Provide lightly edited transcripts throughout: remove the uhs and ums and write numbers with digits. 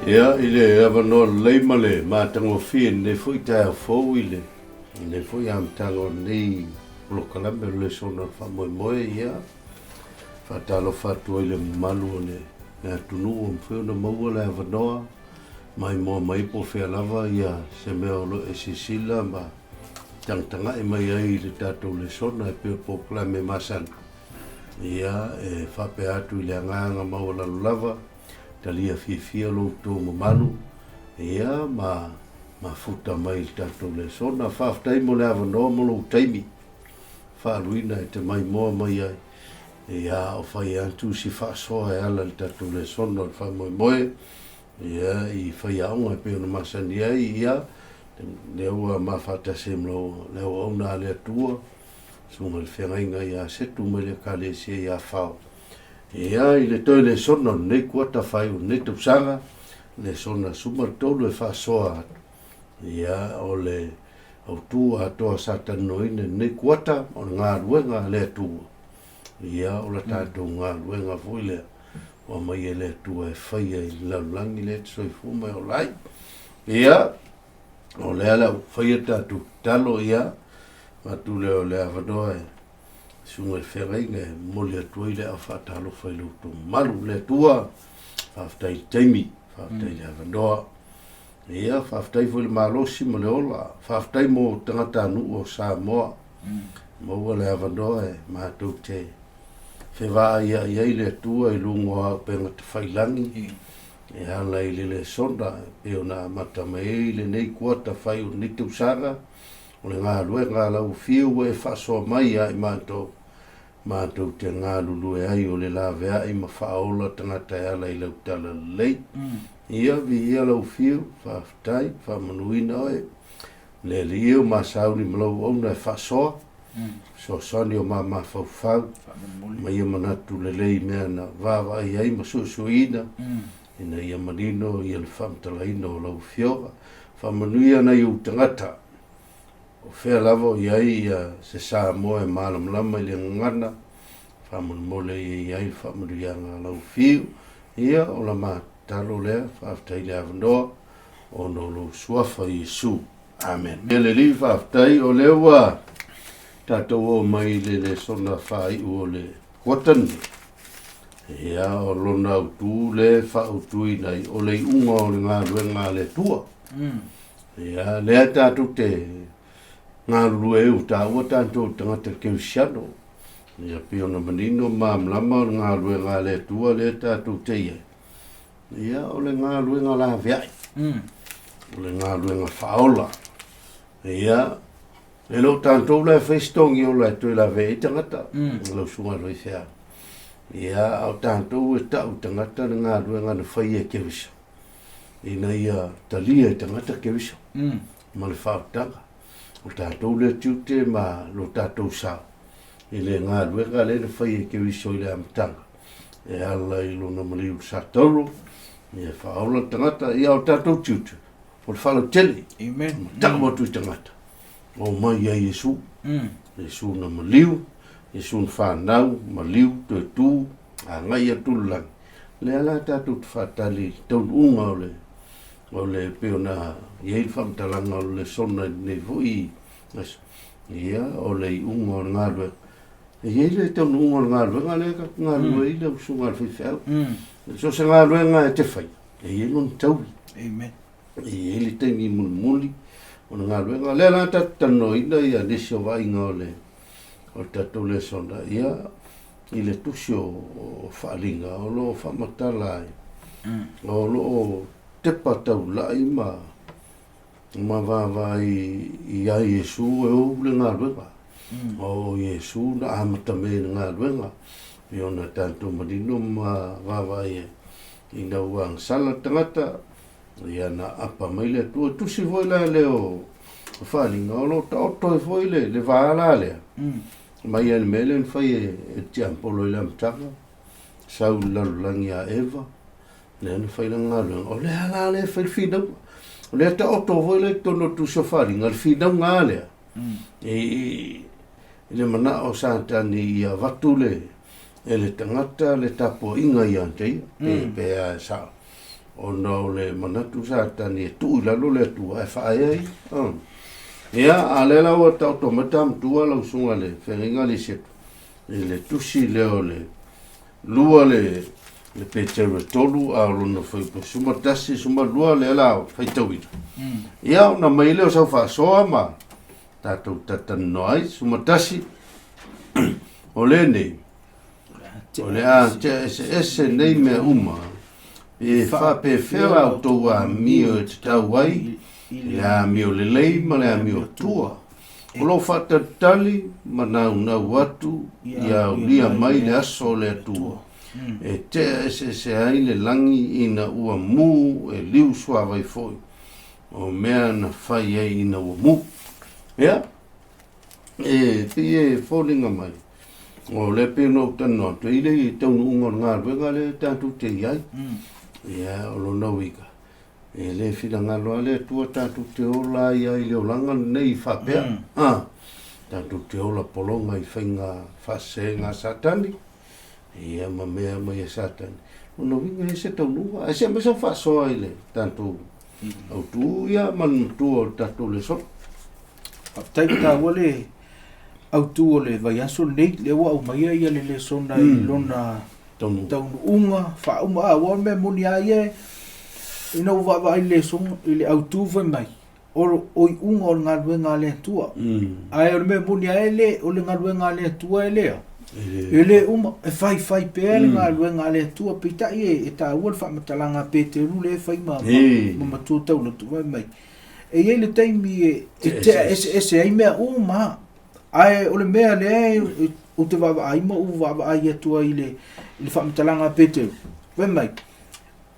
Ia, i le avanoa lelei ma le matagofie i lenei foi taeao fou i lenei foi amataga o lenei polokalame o le Lesona o le Faamoemoe, ia, faatalofa atu ai i le mamalu o le atunuu ua mafai ona maua le avanoa maimoa mai po o fea lava ia se mea o lo o e silasila ma tagatagai mai ai i le tatou lesona e pei o polokalame masani. Ia, e faapea atu i le agaga maualalo lava, talia fiafia lo outou mamalu, ia, ma mafuta mai i le tatou lesona. Faafetai mo le avanoa ma lou taimi faaaluina e te maimoa mai ai, ia, o fai atu si faasoa e ala i le tatou lesona o le faamoemoe, ia, i faiaoga e pei ona masani ai, ia, lea ua ma faatasi ai ma le auauna a le Atua, Susuga i le Feagaiga ia Setu mai le Ekalesia i Afao. Ia, i le toe lesona o lenei kuata faaiu o lenei tausaga, lesona 13 e faasoa atu. Ia, o le autu atoa sa talanoaina i lenei kuata, o le galuega a le Atua. Ia, o le tatou galuega foi lea ua aumai e le Atua e faia i le lalolagi lea e te soifua ma e ola ai. Ia, o lea la ua faia le tatou tatalo, ia, avatu lea o le avanoa e Susuga i le Feagaiga e momoli atu ai le aao faatalofa i lo outou mamalu. Le Atua, faafetai i le taimi, faafetai i le avanoa. Ia, faafetai foi i le malosi ma le ola, faafetai mo tagatanuu o Samoa. Maua le avanoa e matou te fevaaiai ai le Atua i luga o auupega tafailagi e ala i le lesona e pei ona amata mai ai lenei kuata fai o lenei tausaga, o le galuega a lau Afio ua e faasoa mai ia i matou, matou te galulue ai o le laveai ma faaola tagata e ala i lau talalelei. Ia, viia lau Afio, faafetai, faamanuina oe. Le Alii e o masauli ma lau auauna e faasoa, fesoasoani o ma mafaufau, ma ia manatu lelei i mea na vaavaai ai ma suesueina, ina ia manino ia le faamatalaina o lau Afioga. Faamanuia nai ou tagata, o fea lava o i ai ia se Samoa e malamalama i le gagana, faamolemole ia i ai le faamanuiaga a lau Fiu. Ia, o la ma tatalo lea, faafetai i le avanoa, ona o lou Suafa Iesu. Amene. Ia le Alii faafetai o lea ua tatou oo mai i le lesona faaiu o le kuata lenei. Ia, o lona autu lea e faautuina ai, o le iuga o le galuega a le Atua. Ia, lea tatou te galulue ai ua taua tatou tagata kerisiano. Ia, pei ona manino ma malamalama o le galuega a le Atua lea tatou te i ai. Ia, o le galuega laveai. O le galuega faaola. Ia, e le o tatou la e fai se togiola e toe laveai ai tagata, lau susuga i le faifeau. Ia, a o tatou e tau i tagata le galuega na faia e Keriso, ina ia talia e tagata Keriso ma le faaotaga. O tatou lea tiute ma lo tatou sao i le galuega lea na faia e Keriso i le amataga e ala i lona maliu sa tauro, ia faaola le tagata. Ia, o tatou tiute, o le faalautele. Amen. Ma tau atu i tagata, omai ia Iesu. Iesu na maliu, Iesu na fanau, maliu, toe tu, agai atu i le lagi. Lea la tatou te faatali i le taunuuga o le o le pei ona i ai le faamatalaga o le lesona i lenei foi aso. Ia, o le iuga o le galuega. E i ai le taunuuga o le galuega lea tatou te galulue ai lau susuga i le faifeau. So o se galuega e te faia, e i ai lona taui. Amen. E i ai le taimi mulimuli o le galuega. Lea la tatou te talanoaina ia nisi o vaaiga o le o le tatou lesona, ia, i le tusi o Faaaliga o lo o faamatala ai, o lo o tepa taulai ma ma vaavaai ia Iesu e ou le galuega. O Iesu na amata mai ai le galuega, pei ona tatou manino ma vaavaai ai, ina ua agasala le tagata, ia na aapa mai le Atua. Tusi foi la lea o Faaaliga, o lo o taoto ai foi le va la lea, mai lava i le mea lea na fai e le tiapolo i le amataga, sau i le lalolagi ia Eva, lea na fai lana galuega, o lea la lea e fai le finauga. O lea taoto foi la i totonu o le Tusi o Faaaliga, le finauga lava lea, i le manao o Satani ia avatu le, e le tagata le tapuaiga ia te ia, pe a e sao. Ona o le manatu Satani e tuu i lalo le Atua ae faaea ia. Ia, a o lea la ua taoto mai ta matua lau susuga i le feagaiga Lisetu i le tusi lea o le lua le le Peteru e tolu a o lona fuaiupu 11, 12 lea la faitauina. Ia, ona aumai lea o sau faasoa ma tatou talatalanoa ai. 11, o lenei, O le a tea eseese nei mea uma, pe faapefea la outou amio e tatau ai i le amio lelei ma le amio tua. O lo o faatalitali ma naunau atu ia aulia mai le aso o le Atua, e tea eseese ai le lagi ina ua mu e liu suavai foi, o mea na fai ai ina ua mu. Ia, e pei e foliga mai, o lea pei ona ou talanoa atu ai le taunuuga o le galuega lea tatou te i ai. Ia, o lona uiga, e le finagalo lava le Atua tatou te ola ai i le olaga lenei faapea. Tatou te ola pologa i faiga faasesega a Satani, ia ma mea mai a Satani. O lona uiga e ese taunuuga, ae se aumai sau faasoa i le tatou autu ia ma le matua o le tatou lesona. Faafetai ua taua le autu o le vaiaso lenei, lea ua aumaia ia le lesona i lona taunuuga faauma. A ua o le mea moni lava ia, ina ua vaavaai i le lesona, i le autu fai mai, o iuga o le galuega a le Atua. Ae o le mea moni lava e le, o le galuega a le Atua e lea, e le uma, e faifai pea le galuega a le Atua. Peitai e taua le faamatalaga a Peteru lea e fai ma matua tauloto, fai mai, E i ai le taimi e tea eseese ai mea uma, ae o le mea lea ou te vaavaai ma ou vaavaai atu ai i le, i le faamatalaga a Peteru, fai mai,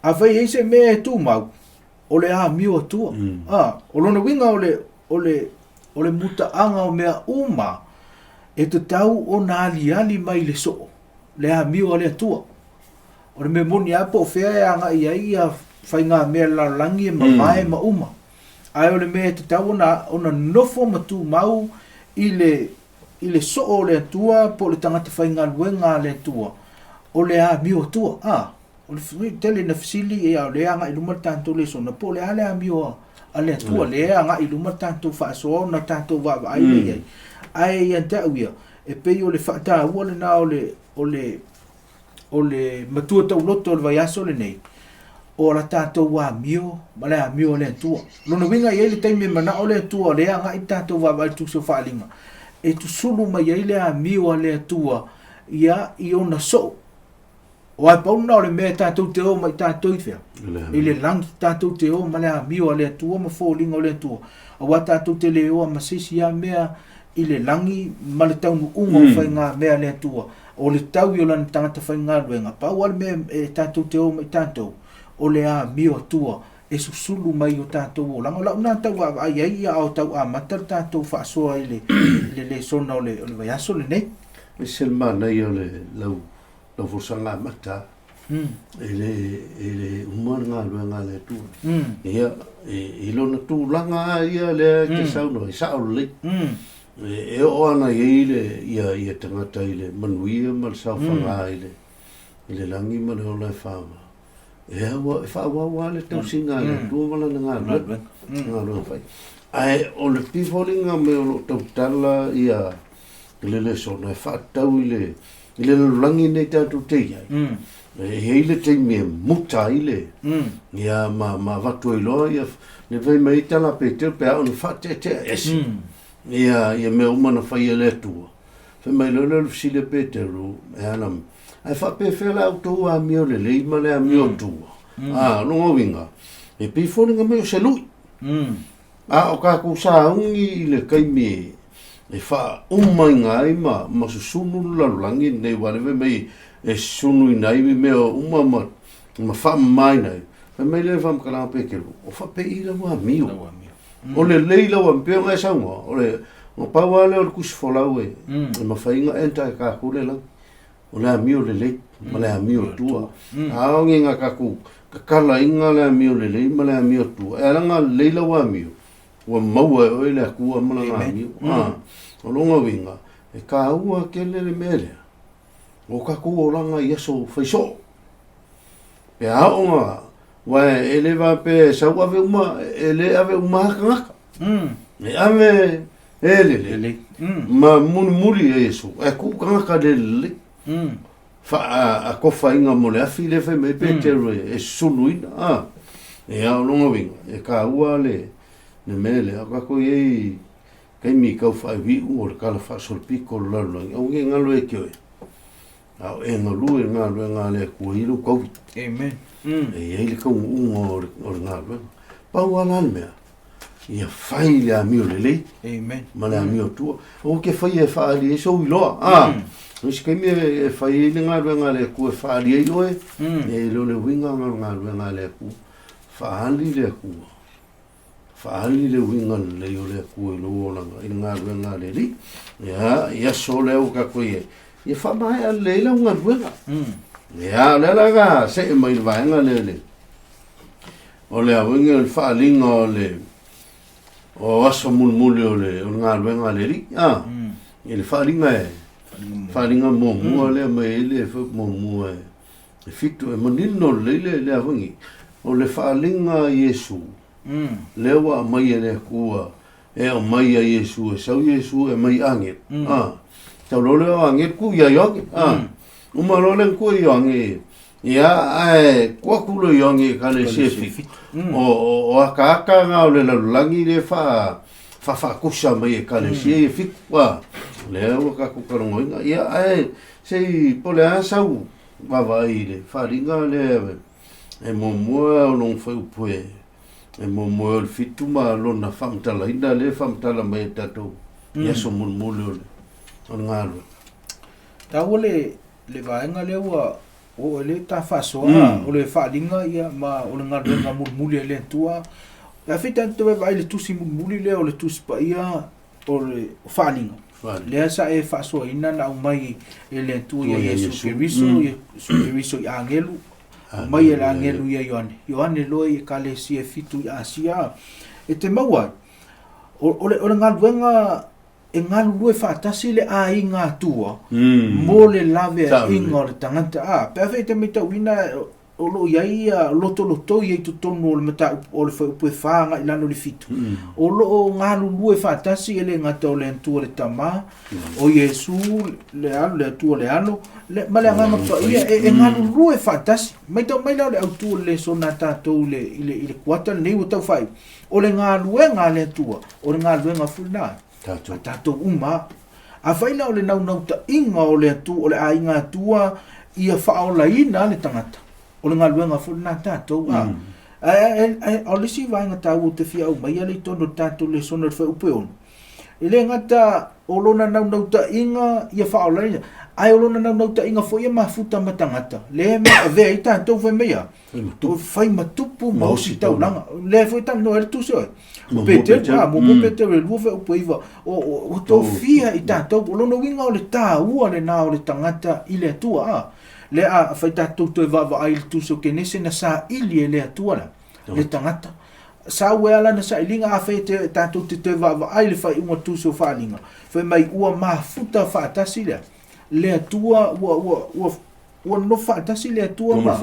afai e i ai se mea e tumau, o le amio Atua. A, o lona uiga o le, o le, o le mutaaga o mea uma e tatau ona aliali mai i le soo, le amio a le Atua. O le mea moni lava po o fea e agai ai ia faigamea a le lalolagi e mavae ma uma. Ae o le mea e tatau ona, ona nofo ma tumau i le, i le soo o le Atua po o le tagata faigaluega a le Atua, o le amio Atua. A, o le tele ina fesili, ia o lea e agai i luma le tatou lesona, po o le a le amio a le Atua, lea e agai i luma le tatou faasoa ona tatou vaavaai lea i ai. Ae ia te au ia, e pei o le faataua lena o le, o le, o le matua tauloto o le vaiaso lenei, o la tatou amio ma le amio a le Atua. Lona uiga e i ai le taimi e manao le Atua o lea e agai le tatou vaavaai i le tusi o Faaaliga, e susulu mai ai le amio a le Atua ia i ona soo. Aua e pau lena o le mea tatou te o mai tatou i fea? I le lagi tatou te o ma le amio a le Atua ma foliga o le Atua. Aua tatou te le oa ma se isi lava mea i le lagi ma le taunuuga o faigamea a le Atua. O le taui o lana tagata faigaluega, pau lava le mea e tatou te o mai tatou, o le amio Atua e susulu mai i o tatou olaga. O lau lena tau vaavaai ai a o tau amata le tatou faasoa i le, i le lesona o le, o le vaiaso lenei. E ese le manaia o le lau, lau folasaga amata. E le, e le uma le galuega a le Atua. Ia, i, i lona tulaga lava ia lea e te saunoa ai, sao lelei. E oo ana i ai le, ia, ia tagata i le manuia ma le saofaga i le, i le lagi ma le ola e whaama. E aua, e whaawau lava le tausiga a le Atua ma lana galuega, galuega fai. Ae o le pifoliga mai o lo o tautala ia le lesona e faatatau i le, i le lalolagi nei tatou te i ai. E i ai le taimi e muta ai le, ia ma, ma avatu ai loa ia, le fai mai ai tala a Peteru pe a ona faateatea ese. Ia, ia mea uma na fai e le Atua. Fai mai loa lea o le fesili a Peteru, e ala, ae faapefea la outou amio lelei ma le amio tua? A, lona uiga, e pei foliga mai o se lui. A o tatou sauni i le taimi e faaumaina ai ma, ma susunu le lalolagi lenei, aua o lea fai mai e susunuina ai mea uma ma, ma faamamaina ai. Fai mai lea i le faamatalaga a Peteru, o faapei lau amio. Lau amio. O lelei lau amio, pei ona e saunoa, o le, na pau lava lea o le tusi folau e, e mafai ona enter e tatou le lagi. O le amio lelei ma le amio tua. A o ni nga tatou tatalaina le amio lelei ma le amio tua, e ala ona lelei lau amio, ua maua e oe le Atua ma lana amio. A, o lona uiga, e taua tele le mea lea, o tatou olaga i aso fai soo. Pe a oo ona Aua e le faapea e sau ave uma, e le ave uma lava tagata. E ave e lelei ma mulimuli e Iesu, ae tuu tagata le lelei. Faakofaina mo le afi lea e fai mai ai Peteru e susuluina. A, ia, o lona uiga, e taua le mea lea. O tatou i ai i taimi tau faaiuiu o le tala faasolopito o le lalolagi, aua ne i galo ia te oe, a o e galue i le galuega a le Atua e i ai lou taui. Amen. E i ai le taunuuga o le galuega. Pau lava la le mea, ia fai le amio lelei. Amen. Ma le amio tua. Aua te faia e faaali ai sou iloa. A, o isi taimi e fai ai le galuega a le Atua e faaali ai oe, e le o le uiga lena o le galuega a le Atua. Faaali le Atua. Faaali le uiga lelei o le Atua i lou olaga i le galuega a le Alii. Ia, i aso lea ua tatou i ai, ia faamaea lelei ai lau galuega. Ia, o lea la na see mai i le vaega lea le, o le auiga o le faaaliga o le o aso mulimuli o le, o le galuega a le Alii. A, i le faaaliga e, faaaliga muamua lea mai ai le muamua e, E fitu, e manino lelei le, le avagi. O le faaaliga a Iesu, lea ua aumai e le Atua, e aumai a Iesu, e sau Iesu e aumai agelu. A, tau loa lea o agelu, tuu ia Ioane. A, uma loa lea na tuu e Ioane, ia, ae tuu atu loa Ioane i Ekalesia e fitu. O, o, o akaaka na o le lalolagi lea e faa, faafaatusa mai e Ekalesia ia e fitu. A, lea ua tatou talanoaina. Ia, ae se i, po o le a sau vaavaai i le faaaliga lea e muamua o lona fuaiupu e muamua o le fitu ma lona faamatalaina lea e faamatala mai e tatou i aso mulimuli o le o le galuega. Taua le le vaega lea ua oo i le ta faasoa o le faaaliga ia ma o le galuega mulimuli a le Atua. Pe afai tatou te vaavaai i le tusi mulimuli lea o le Tusi Paia o le faaaliga, lea sa e faasoaina na aumai e le Atua ia Iesu Keriso, Iesu Keriso i agelu, aumai e le agelu ia Ioane, Ioane loa i Ekalesia e fitu i Asia, e te maua ai, o le galuega e galulue faatasi le aiga Atua mo le laveaiga o le tagata. A, pe afai e te matauina o lo o i ai ia lotolotoi ai totonu o le mataupu o le fuaiupu e 4 agai i lalo i le 7. O lo o galulue faatasi e le gata o le Atua le Tama, o Iesu le Alo, le Atua le Alo, le, ma le Agaga Paia e, e galulue faatasi. Matau mai la o le autu o le lesona a tatou i le, i le, i le kuata lenei ua tau faaiu. O le galuega a le Atua, o le galuega foi lena Tatou. a tatou uma. Afai la o le naunautaiga o le Atua, o le aiga Atua ia faaolaina le tagata, o le galuega foi lena a tatou. A, ae o le isi vaega taua ou te fia aumaia lea i totonu o le tatou lesona o le fuaiupu e 6, e le gata o lona naunautaiga ia faaolaina, ae o lona naunautaiga foi ia mafuta ma tagata, lea e avea ai tatou fai mai a, fai ma tupu ma osi taulaga. Lea foi talanoa ai le tusi oe. O Peteru, a, muamua Peteru e 2 fuaiupu e 9, ua tofia i tatou. O lona uiga o le taua lena o le tagata i le Atua. A, lea a fai tatou toe vaavaai i le tusi o Kenese na saili e le Atua la, le tagata. Sau e ala na sailiga, a fai te, tatou te toe vaavaai i le faaiuga o le tusi o Faaaliga, fai mai ua mafuta faatasi lea, le Atua ua, ua, ua, Ua nonofo faatasi le Atua ma,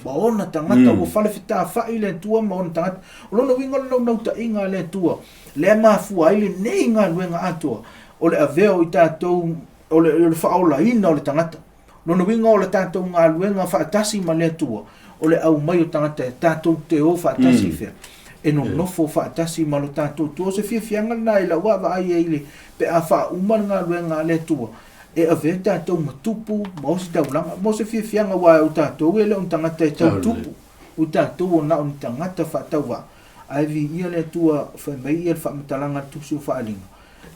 ma ona tagata, ua falefetafai le Atua ma ona tagata. O lona uiga o le naunautaiga a le Atua, lea e mafua ai lenei galuega atoa, o le avea o i tatou, o le, o le faaolaina o le tagata. Lona uiga o le tatou galuega faatasi ma le Atua, o le aumai o tagata e tatou te o faatasi i fea? E nonofo faatasi ma lo tatou Atua. O se fiafiaga lena i lau vaavaai ai i le, pe a faauma le galuega a le Atua, e avea tatou ma tupu ma ositaulaga mo se fiafiaga aua o tatou e le o ni tagata e tau tupu, o tatou o na o ni tagata faatauvaa. Ae viia le Atua fai mai ia le faamatalaga a le Tusi o Faaaliga,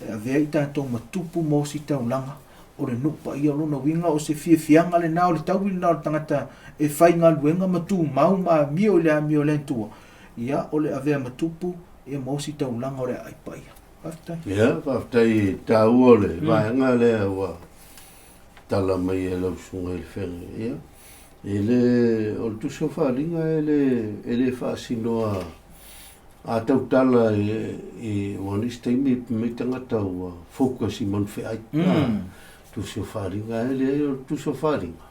e avea i tatou ma tupu ma ositaulaga o le nuu paia. O lona uiga o se fiafiaga lena, o le taui lena o le tagata e faigaluega ma tumau ma amio i le amio a le Atua, ia o le avea ma tupu ia ma ositaulaga o le aai paia. Faafetai. Ia, faafetai i taua o le vaega lea ua tala mai e lau susuga i le feagaiga. Ia, e le, o le tusi o faaaliga e le, e le faasinoa a tautala i, i ua nisi taimi mai tagata ua focus i manufeai. Tusi o faaaliga, e leai o le tusi o faaaliga.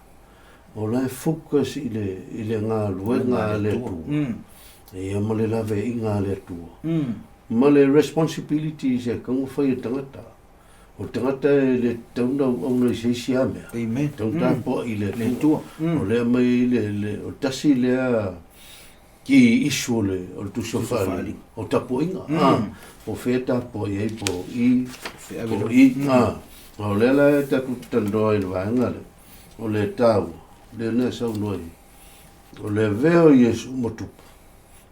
O la e focus i le, i le galuega a le Atua. Ia ma le laveaiga a le Atua. Ma le responsibilities e tatau ona fai e le tagata. O le tagata e le tatau ona auauna i se isi lava mea. Amen. Tatau ona tapuai i le Atua. O lea aumai ai le, le, o le tasi lea key issue o le, o le Tusi o Faaaliga, o tapuaiga. Po o fea e tapuai ai, po o i, po o i. A o lea la e tatou te talanoa ai i le vaega lea, o le taua, lea na e saunoa ai, o le avea o Iesu ma tupu,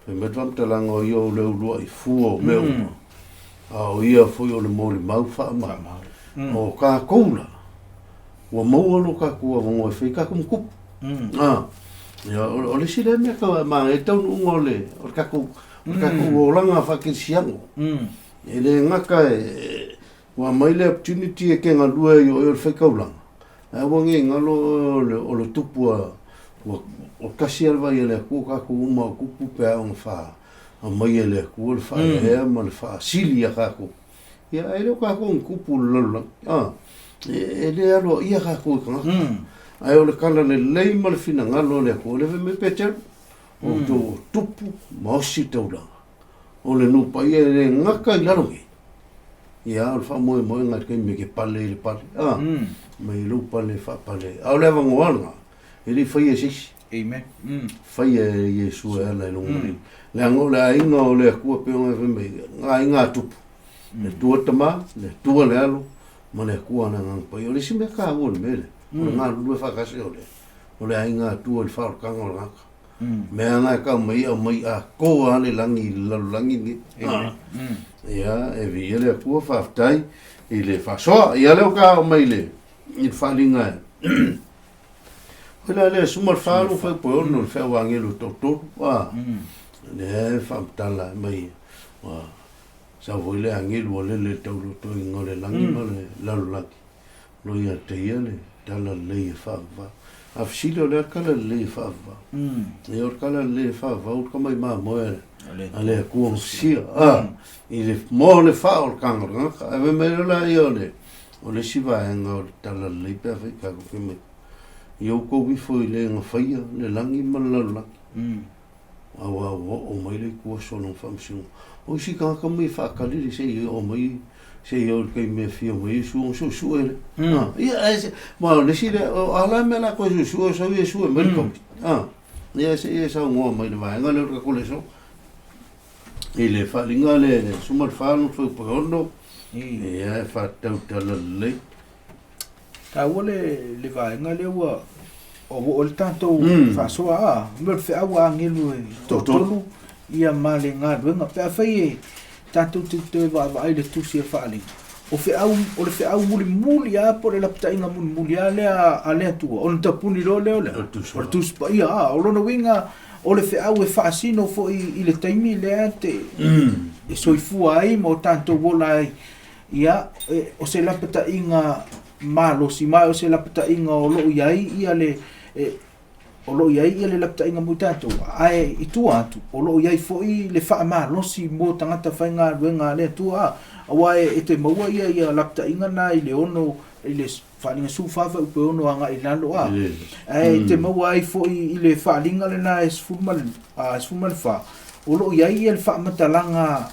fai mai le faamatalaga o ia o le uluai fua o mea uma, a o ia foi o le molimau faamaoni. O tatou la, ua maua lo tatou avanoa e fai tatou ma tupu. Ia, o le isi lea mea e manaia le taunuuga o le tatou olaga faakerisiano. E le gata e, Ua aumai le opportunity e te galue ai o oe o le faitaulaga, ae aua ne i galo oe o le tupu a, ua, o tasi a le vai a le Atua tatou uma o tupu pe a ona fa aumai e le Atua le faaeaea ma le faasili ia tatou. Ia ae le o tatou ni tupu o le lalolagi, a, e le aloaia tatou e tagata. Ae o le tala lelei ma le finagalo o le Atua, o lea fai mai Peteru, o outou o tupu ma osi taulaga. O le nuu paia e le gata i lalo nei. Ia, o le faamoemoega i le taimi e te pale i le pale, a, mai lou pale faapale. A o le avanoa lena, e le i faia e se isi. Amen. Faia e Iesu e ala i lona alii. Leaga o le aiga o le Atua pei ona e fai mai, aiga a tupu. Le Atua le Tama, le Atua le Alo, ma le Atua le Agaga Paia. O le isi mea taua o le mea lea, o le galulue faatasi o le, o le aiga Atua i le faaolataga o le tagata. Mea na e tau mai aumai atoa lava le lagi i le lalolagi lenei. Ia, e viia le Atua, faafetai i le faasoa. Ia lea ua ta oo mai i le i le faaaliga e Oi la lea, suma le fa lou fai poe ono le feau agelu e toatolu, a, lea e faamatala mai, ua sau foi le agelu ua lele i le taulotoina o le lagi ma le lalolagi. Lo ia te ia le tala lelei e faavavau. A fesili o le a le tala lelei e faavavau? Ia o le tala lelei e faavavau o le tama i mamoe a le Atua gafasia. A, i le mo le fa o le taga o le tagata. Ae fai mai loa laia o le o le isi vaega o le tala lelei pe a fai tatou fai mai, ia outou ifo i le gafaia le lagi ma le lalolagi. Aua ua oo mai le ituaso o lona faamasinoga. O isi tagata mai e faatali le se i oo mai, se i oo i le taimi e afio mai Iesu ona suesue lea. Ia, ae se, ma o le isi lea, o a la mea la toe suesue o sau Iesu e aumai le Covid. Ia, se i e saunoa mai i le vaega lea o le tatou lesona. I le faaaliga le 14 lona fuaiupu e 6, ia e faatatau tala lelei. Taua le, le vaega lea ua ua oo le tatou faasoa a, mea o le feau a agelu e toatolu ia ma le galuega. Pe afai e tatou te toe vaavaai i le tusi a Faaaliga, o feau, o le feau mulimuli lava po o le lapataiga mulimuli lava lea a le Atua, ona tapuni loa lea o le a? O le Tusi Paia. A, o lona uiga o le feau e faasino foi i le taimi lea te, e soifua ai ma o tatou ola ai. Ia, o se lapataiga malosi, ma o se lapataiga o lo o i ai ia le, o lo o i ai ia le lapataiga mo i tatou, ae i tua atu, o lo o i ai foi le faamalosi mo tagata faigaluega a le Atua, aua e te maua ia ia lapataiga na i le ono, i le faaaliga 14 fuaiupu e 6 agai i lalo, a, ae e te maua ai foi i le faaaliga lena e 14, o lo o i ai ia le faamatalaga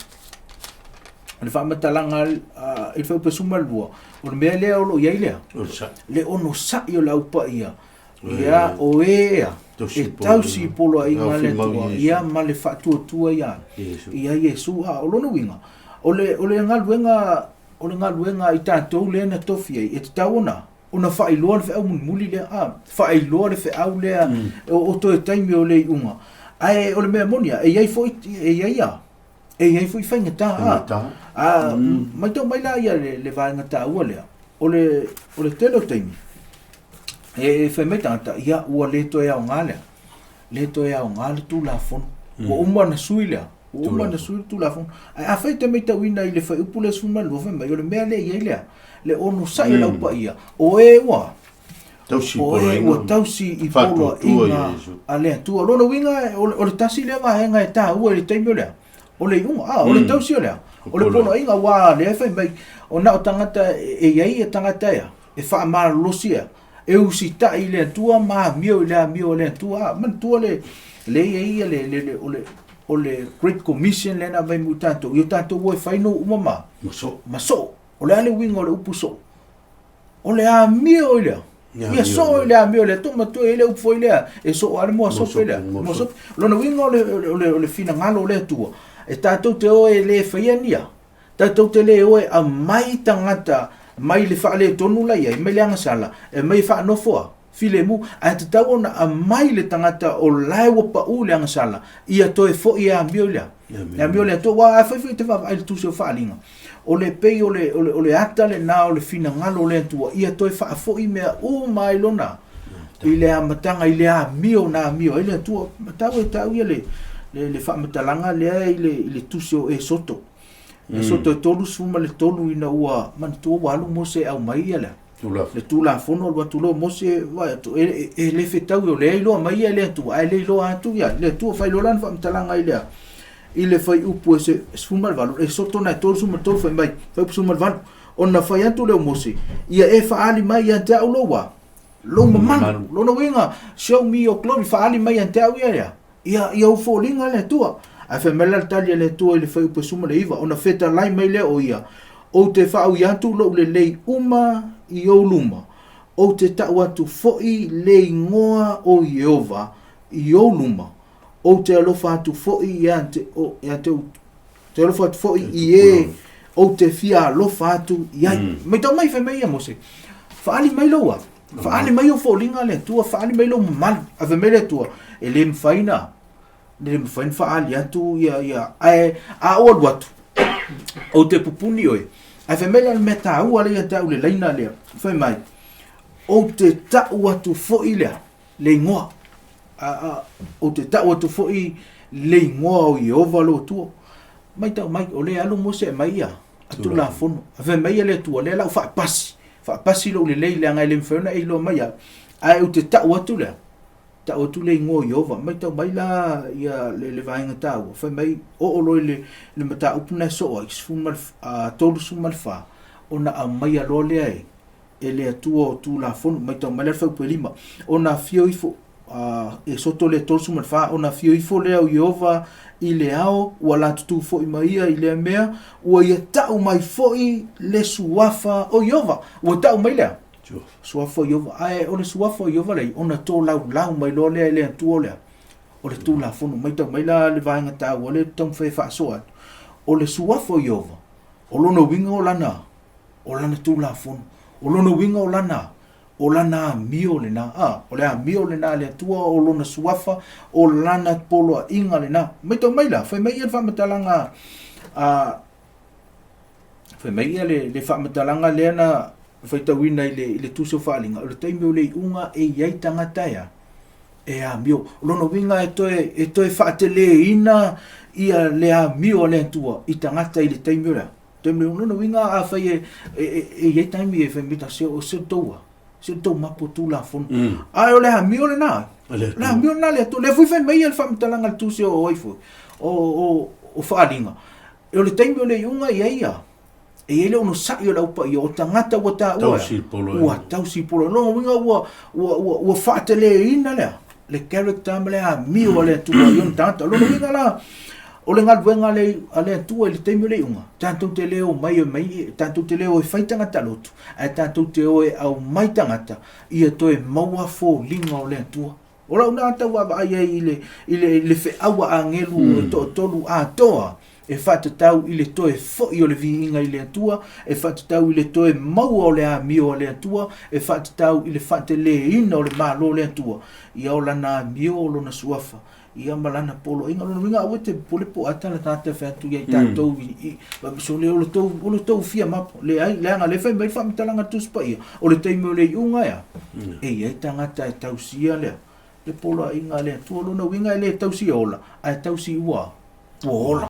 O le faamatalaga i le fuaiupu 12, o le mea lea o lo o i ai lea, le onosai o le Au Paia, ia, o e ea, e tausi i poloaiga a le Atua, ia, ma le faatuatua ia, ia Iesu. A o lona uiga, o le, o le galuega, o le galuega a i tatou lea na tofi ai, e tatau ona, ona faailoa le feau mulimuli lea, a, faailoa le feau lea o toe taimi o le iuga. Ae o le mea moni lava, e i ai foi, e i ai a, E i ai foi faigata. Faigata. A, matau mai la ia le, le vaega taua lea, o le, o le tele o taimi, e fai mai tagata, ia ua le toe aoga lea, le toe aoga le Tulafono. Ua uma ona sui lea, ua uma ona sui le Tulafono. Ae afai e te matauina i le fuaiupu lea 12, fai mai, o le mea lea e i ai lea, le onosai o le Au Paia, o e ua, Tausi o e ua tausi i poloaiga a le Atua. O lona uiga, o le tasi lea vaega e taua i le taimi o le a? O le iuga. A, o le tausi o le a? O le poloaiga, aua o lea e fai mai, o na o tagata e i ai tagata e a? E faamalolosi e a? E usitai i le Atua ma amio i le amio a le Atua. Manatua le le ia ia le le le o le o le Great Commission lea na aumai mo tatou, ia tatou o e fai nuu uma ma ma soo. Ma soo. O le a le uiga o le upu soo? O le amio i lea. Ia soo i le amio le Atua matua e le upu foi lea e soo lava le moa sope lea. Moa sope. Lona uiga o le o le o le finagalo o le Atua e tatou te o e le faia nia. Tatou te le o e aumai tagata mai le faaletonu la i ai, mai le agasala, e aumai e faanofoa, filemu, ae tatau ona aumai le tagata o la e ua pau i le agasala, ia toe foi e amio i le a? Le amio le Atua. Aua afai foi e te vaavaai i le tusi o Faaaliga, o le pei o le, o le, o le ata lena o le finagalo o le Atua, ia toe faafoi mea uma i lona, i le amataga, i le amio na amio ai le Atua. Matau e tau ia le, le, le faamatalaga lea i le, i le tusi o Esoto. Esoto e 33 ina ua manatua ua alu Mose e aumai ia le, le Tulafono, alu atu loa Mose vaai atu, e, e, e le fetaui o lea iloa mai ia le Atua, ae le iloa atu ia le Atua. Fai loa lana faamatalaga i le i le fuaiupu e 18, Esoto na e 33 fai mai, fuaiupu 18, ona fai atu lea o Mose, ia e faaali mai ia te au lou a, lou mamalu. Lona uiga, show me your glory, faaali mai ia te au ia ia, ia, ia ou foliga le Atua. Ae fai mai la le tali a le Atua i le fuaiupu 19, ona fetalai mai lea o ia, ou te faaui atu lou lelei uma i ou luma, ou te tau atu foi le igoa o Ieova i ou luma, ou te alofa atu foi ia te, o, ia te, te alofa atu foi i e ou te fia alofa atu i ai. Maitau mai fai mai ia Mose, faaali mai lou a, faaali mai ou foliga le Atua, faaali mai lou mamalu. Ae fai mai le Atua, e le mafai na, le mafai na faaali atu ia, ia, ae a ou alu atu, ou te pupuni oe. Ae fai mai la le mea taua lea ia te au le laina lea, fai mai, ou te tau atu foi lea, le igoa. Ou te tau atu foi le igoa o Ieova lou Atua. Maitau mai, o lea alu Mose e aumai ia Tulafono. Ae fai mai le Atua, lea la ou faapasi, faapasi lou lelei leaga e le mafai ona e iloa mai au. Ae ou te tau atu lea, tau atu le igoa o Ieova. Maitau mai la ia le, le vaega taua, fai mai, oo loa i le, le mataupu na e soo ai, 34, ona aumaia loa lea e, e le Atua o Tulafono, maitau mai la le fuaiupu e 5, ona afio ifo, Esoto lea 34, ona afio ifo lea o Ieova i le ao, ua latutu foi ma ia i lea mea, ua ia tau mai foi le suafa o Ieova. Ua tau mai lea? Suafa o Ieova. Ae o le suafa o Ieova lea, ona tolaulau mai loa lea e le Atua o lea, o le Tulafono. Maitau mai la le vaega taua lea e taumafai e faasoa atu. O le suafa o Ieova, o lona uiga o lana o lana Tulafono. O lona uiga o lana, o lana amio lena. A, o le amio lena a le Atua, o lona suafa, o lana poloaiga lena. Maitau mai la, fai mai ia le faamatalaga, a, fai mai ia le, le faamatalaga lea na faitauina i le, i le Tusi o Faaaliga, o le taimi o le iuga e i ai tagata e a, e amio. O lona uiga e toe, e toe faateleina ia le amio a le Atua i tagata i le taimi o le a? Taimi o lona uiga afai e, e, e, e i ai taimi e fai mai ta se o se tou a, se tou mapo Tulafono. Ae o le amio lena. O le amio lena le Atua. Lea foi fai mai ia le faamatalaga a le Tusi o ai foi, o, o, o Faaaliga. O le taimi o le iuga e i ai ia, e i ai le onosai o le Au Paia, o tagata ua taua, Tausi poloaiga. ua tausi poloaiga. Lona uiga ua, ua, ua, ua faateleina lea, le character ma le amio a le Atua i ona tagata. O lona uiga la, o le galuega a le, a le Atua i le taimi o le iuga, tatou te le omai e mai, tatou te le o e fai tagata lotu, ae tatou te o e aumai tagata ia toe maua foliga o le Atua. O lau lena tau vaavaai ai i le, i le, i le feau a agelu e toatolu atoa, e faatatau i le toe foi o le viiga i le Atua, e faatatau i le toe maua o le amio a le Atua, e faatatau i le faateleina o le Malo o le Atua, ia o lana amio o lona suafa, ia ma lana poloaiga. O lona uiga aua e te popole po o a tala tagata e fai atu ia i tatou i, i, sole o le tou, o le tou fia mapo. Leai, leaga lea fai mai le faamatalaga a le Tusi Paia, o le taimi o le iuga ea, e i ai tagata e tausia lea, le poloaiga a le Atua. O lona uiga e le tausi e ola, ae tausi ua, ua ola.